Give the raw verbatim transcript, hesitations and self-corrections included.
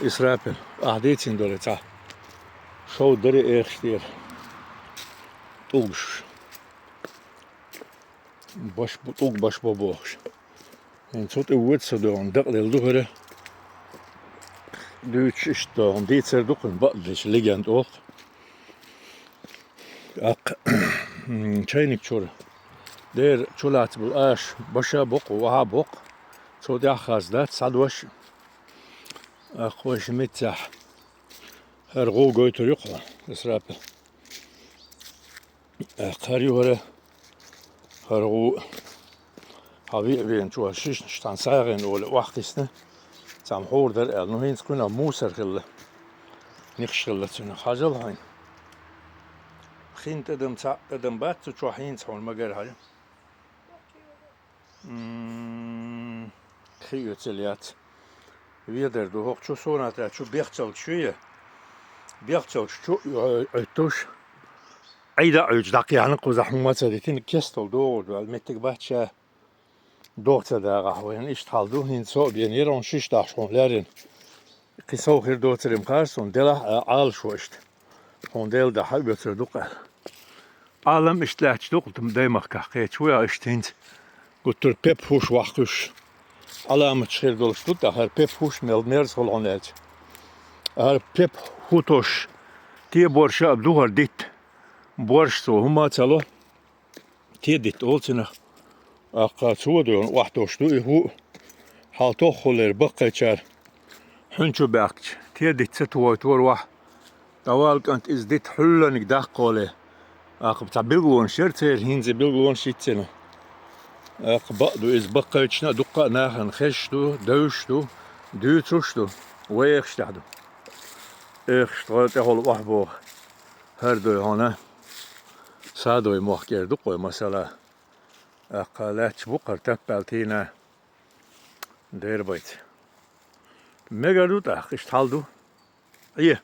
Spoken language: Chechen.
Исрапил, ахь дийцина долу цхьа шов даре эхаш тӀера. ТӀугаш. Баш бу-, тӀуг баш бо бохуш. ХӀинца цу тӀе воьду со доьгӀна, дакъа лелла ду хӀара. Дуьйцуш иштта доьгӀна, дийцар ду кхуьнан, бакъдерг легенд олу. ТӀаккха чайник чуьра дера чу лаьцна болу аша баша боккху, ваха боккху. Цо тӀаьхьа хаза дац, схьадош. ТӀаккха вайша миццехь хӀара гӀу гойтур ю кху, Исрапил. ТӀаккха хӀара ю хӀара, хӀара гӀу. Хьан веа веана чу шишнаш цхьана сагӀина олу охьакхиссина, цхьамма хьур дара аьлла. Ну, хӀинца кхуьнан мусар хилла. Нихаш хилла цуьнан. Хьажал хьайна. Хин тӀадам, цхьаъ тӀадам бац цу чохь хӀинца хьуна магар хьажа. М, хи оьцал яц. Ведар ду хӀокху чу, сонатра чу бехчалгаш ю я? Бехчалгаш чу Ӏуьттуш. Ӏийда а Ӏуьйчу дӀакхехьна кхузахь хӀумма а ца дитина, кестал догӀур ду аьлла, меттиг бац ша. ДогӀа ца дагӀахь вайна иштта хьал ду, хӀинца со а бен, яра хьуна шиш дахьаш хьуна лаьррина. Кхин сов хир доцург-м хаьара суна, делахь а Ӏалашо иштта. Хьуна Дела дахьа а оьцур ду-кх аьлла. Ӏалам иштта лаьтташ ду-кх даймахкахь кхеча, ву я иштта хӀинца. Гуттар пеп хӀуш вахкуьш. Ӏаламаташ хир долуш ду тӀаккха хӀара пеп хӀуш мел мерза хуьлу хьуна аьлча. ХӀара пеп хӀу тосуш, те борша а ду хӀара дитт. Борша цо хӀумма а ца ло. Те дитт олу цунах. ТӀаккха цо а доьгӀна охьатосуш ду и хӀу. Хьал тоххулера баккхайчара хьуьн чу баьхкича, те дитт ца тохуьйтура вахь. ДӀавала кӀант, иза дитт хьуьлланиг даккхоле. ТӀаккха цхьа билгалонаш яра церан, хӀинца билгалонаш йиццина. ТӀаккха бакъ ду иза баккхайчна а, дуккха а нахана хезаш ду, девзаш ду, дуьйцуш ду, вай эхаш тӀехь ду. Эхаш тӀехула охьабоху. ХӀара дой хьуна. Садой мохк эр ду-кх вай, масала. ТӀаккха лаьтташ бу-кх хӀара таппаьлла тийна. Дера байца. Мегар ду тӀаккха, иштта хьал ду. Е.